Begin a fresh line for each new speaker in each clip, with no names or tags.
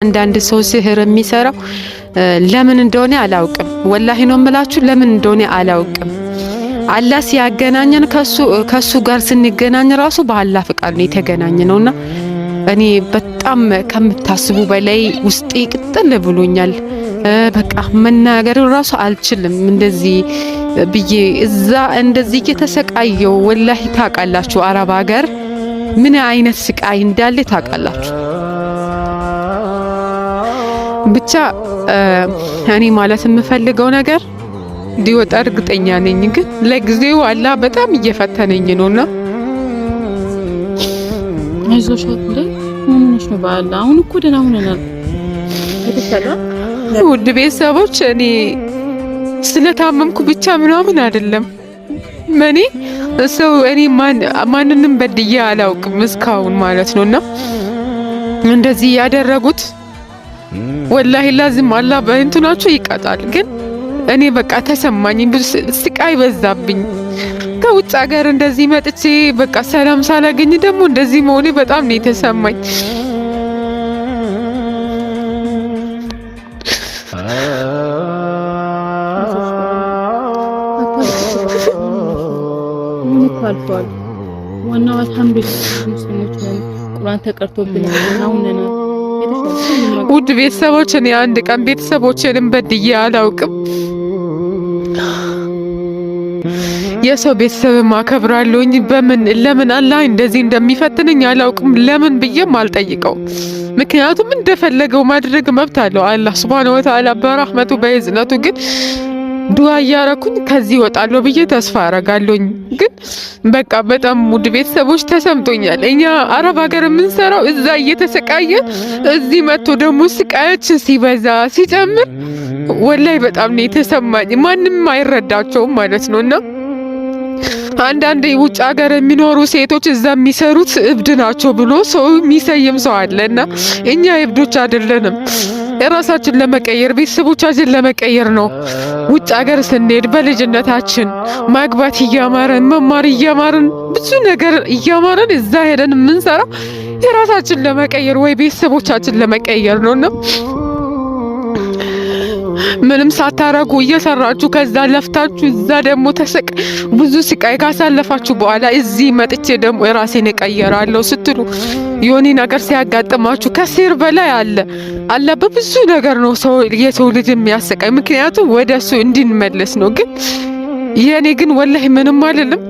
አንዳንድ ሰው ሲህር የሚሰራው ለምን እንደሆነ አላውቅም። ወላሂ ነው የምላችሁ፣ ለምን እንደሆነ አላውቅም። አላህ ሲያገናኘን ከሱ ጋር ስንገናኝ ራሱ በአላህ ፍቃድ ነው የተገናኘ ነውና እኔ በጣም ከምታስቡ በላይ ውስጤ ቅጥል ብሎኛል። በቃ መናገር ራሱ አልችልም እንደዚህ ብዬ እዛ እንደዚህ እየተሰቃየው ወላሂ ታውቃላችሁ፣ አረብ ሀገር ምን አይነት ስቃይ እንዳለ ታውቃላችሁ። ብቻ እኔ ማለት የምፈልገው ነገር እንዲወጣ እርግጠኛ ነኝ፣ ግን ለጊዜው አላህ በጣም እየፈተነኝ ነውና
አይዞሽ። እንዴ ምን ሆነሽ ነው? በአላህ አሁን እኮ ደህና ሆነናል።
ውድ ቤተሰቦች እኔ ስለታመምኩ ብቻ ምናምን አይደለም። እኔ ሰው እኔ ማንንም በድዬ አላውቅም እስካሁን ማለት ነውና እንደዚህ ያደረጉት ወላሂ ላዚም አላህ በእንትናቸው ይቀጣል። ግን እኔ በቃ ተሰማኝ፣ ብዙ ስቃይ በዛብኝ። ከውጭ ሀገር እንደዚህ መጥቼ በቃ ሰላም ሳላገኝ ደግሞ እንደዚህ መሆኔ በጣም ነው የተሰማኝ።
አልፏል። ዋናው አልሐምዱሊላህ ሙስሊሞች ነን። ቁርአን ተቀርቶብናል። አሁን ነን።
ውድ ቤተሰቦች እኔ አንድ ቀን ቤተሰቦቼንም በድዬ አላውቅም። የሰው ቤተሰብም አከብራለሁኝ። በምን ለምን አላህ እንደዚህ እንደሚፈትነኝ አላውቅም። ለምን ብዬም አልጠይቀውም። ምክንያቱም እንደፈለገው ማድረግ መብት አለው አላህ ሱብሃነሁ ወተዓላ በራህመቱ በእዝነቱ። ግን ዱዓ እያረኩኝ ከዚህ እወጣለሁ ብዬ ተስፋ አረጋለሁኝ። ግን በቃ በጣም ውድ ቤተሰቦች ተሰምቶኛል። እኛ አረብ ሀገር የምንሰራው እዛ እየተሰቃየን እዚህ መጥቶ ደግሞ ስቃያችን ሲበዛ ሲጨምር ወላይ በጣም ነው የተሰማኝ። ማንም አይረዳቸውም ማለት ነው እና አንዳንድ ውጭ ሀገር የሚኖሩ ሴቶች እዛ የሚሰሩት እብድ ናቸው ብሎ ሰው የሚሰይም ሰው አለ እና እኛ እብዶች አይደለንም። የራሳችን ለመቀየር ቤተሰቦቻችን ለመቀየር ነው። ውጭ ሀገር ስንሄድ በልጅነታችን ማግባት እያማረን መማር እያማረን ብዙ ነገር እያማረን እዛ ሄደን የምንሰራው የራሳችን ለመቀየር ወይ ቤተሰቦቻችን ለመቀየር ነውና ምንም ሳታረጉ እየሰራችሁ ከዛ ለፍታችሁ እዛ ደግሞ ተሰቅ ብዙ ስቃይ ካሳለፋችሁ በኋላ እዚህ መጥቼ ደግሞ የራሴን እቀየራለሁ ስትሉ የሆነ ነገር ሲያጋጥማችሁ ከሴር በላይ አለ አለ በብዙ ነገር ነው ሰው የሰው ልጅ የሚያሰቃይ። ምክንያቱም ወደ እሱ እንድንመለስ ነው። ግን የኔ ግን ወላሂ ምንም አልልም።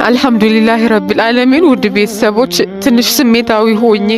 አልሐምዱሊላህ ረቢል ዓለሚን። ውድ ቤተሰቦች ትንሽ ስሜታዊ ሆኜ